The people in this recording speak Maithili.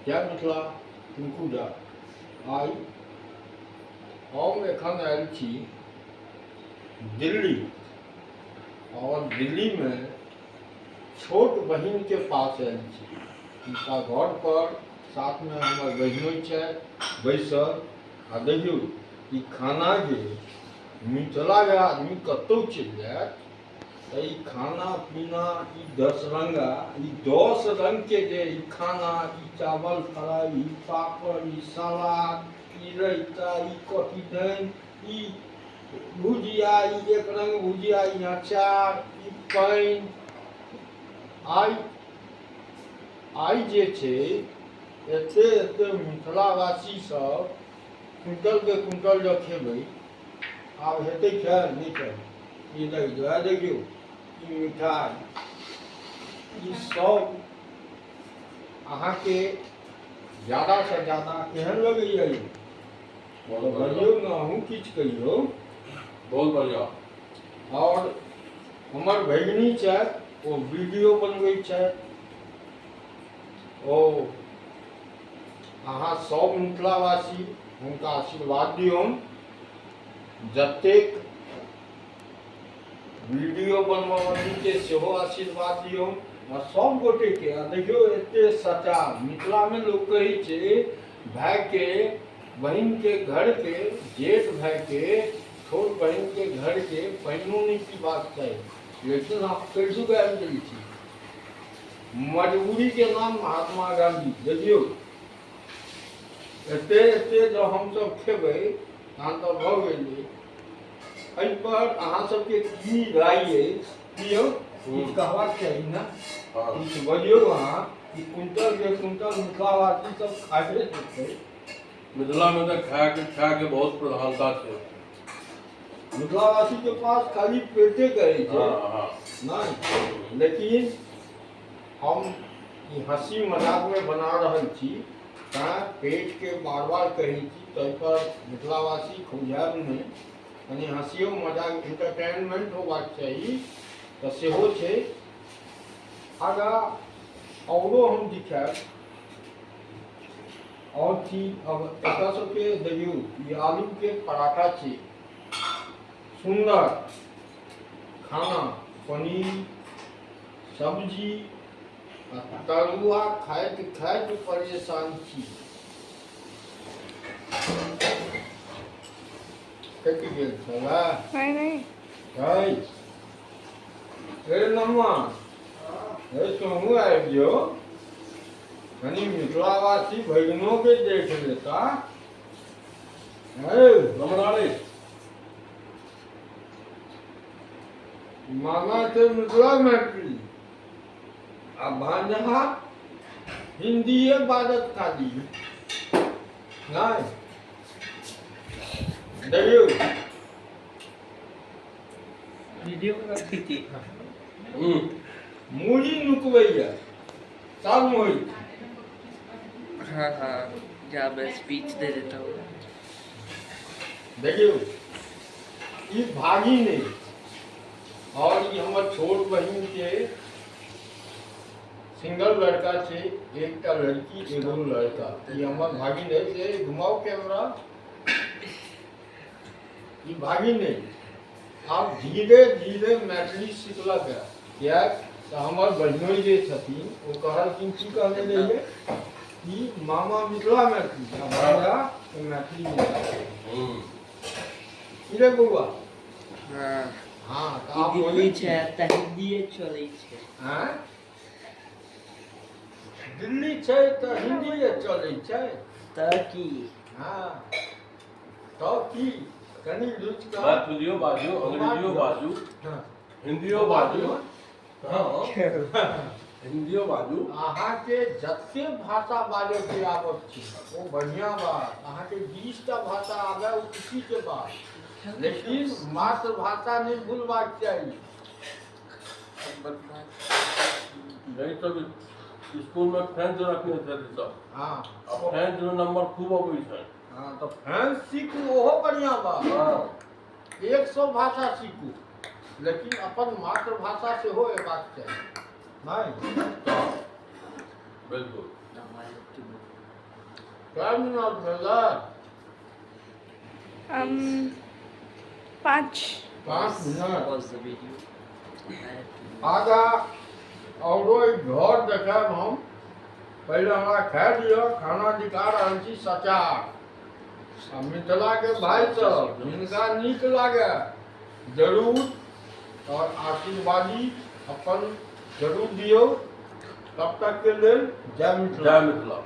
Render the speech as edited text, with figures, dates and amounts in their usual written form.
जय मिथिला। टिंकू झा। आइ हम एखन आयल छी दिल्ली और दिल्लीमे छोट बहिनके पास आयल छी। हुनका घर पर साथमे हमर बहिनो छथि बैसल। आ देखियौ ई खाना जे मिथिलाके आदमी कतहु चलि जायत तऽ ई खाना पीना ई 10 रंगा ई 10 रंगके जे ई खाना, ई चावल फ्राइ, ई पापड़, ई सलाद, ई रायता, ई कथी दनि, ई भुजिया, ई एक रंग भुजिया, ई अचार, ई पानि। आइ आइ जे छै एते एते मिथिलावासी सब क्विंटलके क्विंटल जँ खेबै, आब हेतै खायल? नहि खायल। ई देखियौ, आ देखियौ ई मिठाई, ई सब अहाँके ज्यादासँ ज्यादा केहन लगैया यौ? बहुत बढ़िया। बजियौ ने, अहूँ किछु कहियौ। बहुत बढ़िया। और हमर भगिनी छथि, ओ वीडियो बनबै छथि। ओ अहाँ सब मिथिलावासी हुनका आशीर्वाद दियौन। जतेक वीडियो बनबऽवालीके सेहो आशीर्वाद दियौन आ सब गोटेके। आ देखियौ एते सचा मिथिलामे लोक कहै छै, भायके बहिनके घरके, जेठ भायके छोट बहिनके घरके पानिओ नहि पीबाक चाही। लेकिन आब कलयुग आबि गेल छै। मजबूरीके नाम महात्मा गांधी। देखियौ एते एते जँ हमसभ खेबै तहन तऽ भऽ गेलै। एहिपर अहाँ सबके की राय अछि? की यौ, किछु कहबाक चाही ने? हँ। किछु बजियौ अहाँ कि क्विंटल के क्विंटल मिथिलावासी सब खाइते छै। मिथिलामे तऽ खायके बहुत प्रधानता छै। मिथिलावासी के पास खाली पेटे कहै छै। हँ हँ नहि, लेकिन हम ई हँसी मजाकमे बना रहल छी, तैँ पेटके बार बार कहै छी, ताहिपर मिथिलावासी खौझायब नहि। कनि हँसियो मजाक इंटरटेनमेंट होबाक चाही, तऽ सेहो छै। आगाँ औरो हम दिखायब आओर चीज। अब एकर सबके देखियौ, ई आलूके पराठा छै, सुन्दर खाना, पनीर सब्जी आ तरुआ खाइत खाइत परेशान छी। कटि गेल छलै? नहीं नहीं। है हे नमा हे, सोहू आबि जो, कनि मिथिलावासी भगिनोके देख लेता। हे नमनारे मामा के मिथिला मैथिली आ भांजा हिंदीए बाजत खाली। नहि, देखियौ। वीडियो थी। मूड़ी नुकबैया शर्म होइ छै। हाँ हाँ, जा, मैं स्पीच दे देता हूँ। देखियौ, ई भागिन अछि और ई हमर छोट बहिन के सिंगल लड़का छै, एकटा लड़की एगो लड़का। ई हमर भागिन अछि। ए, घुमाउ कैमरा। ई भागिन अछि, आब धीरे धीरे मैथिली सिखलक है, किएक तऽ हमर बहिनोइ जे छथिन ओ कहलखिन, की कहने रहियै कि मामा मिथिला मैथिली आ भांजा मैथिली नहि बाजै। की रे बौआ? हाँ। हाँ, तऽ ई आब दिल्ली बोलै छै तऽ हिन्दीए चलै छै। आँय, दिल्ली छै तऽ हिन्दीए चलै छै। तऽ की? हँ, तऽ की, कनि रुचि कऽ मैथिलियो बाजू, अंग्रेजियो बाजू, हिन्दियो बाजू, हँ, हिन्दियो बाजू। अहाँके जते भाषा बाजयके आबक छै ओ बढ़िआँ बात। अहाँके 20टा भाषा आबय ओ खुशीके बात, लेकिन मातृभाषा नहि भूलबाक चाही। नहीं तऽ स्कूलमे फ्रेंच रखने छथि सब। आ फ्रेंचमे नंबर खूब अबै छै। हँ, तऽ फ्रेंच सीखू, ओहो बढ़िआँ बात। 100 भाषा सीखू, लेकिन अपन मातृभाषा सेहो अयबाक चाही। नहि तऽ बिल्कुल। Now I have to go. कए मिनट भेलै? 5। 5 minute. Pause the video. I have to go. आगा औरो एक घर देखायब हम। पहिले हमरा खाय दिअ खाना। दिखा रहल छी सचार। आ मिथिलाके भाई सब जिनका नीक लागे जरूर और आशीर्वादी अपन जरूर दियौ। तब तक के लेल जय मिथिला। जय मिथिला।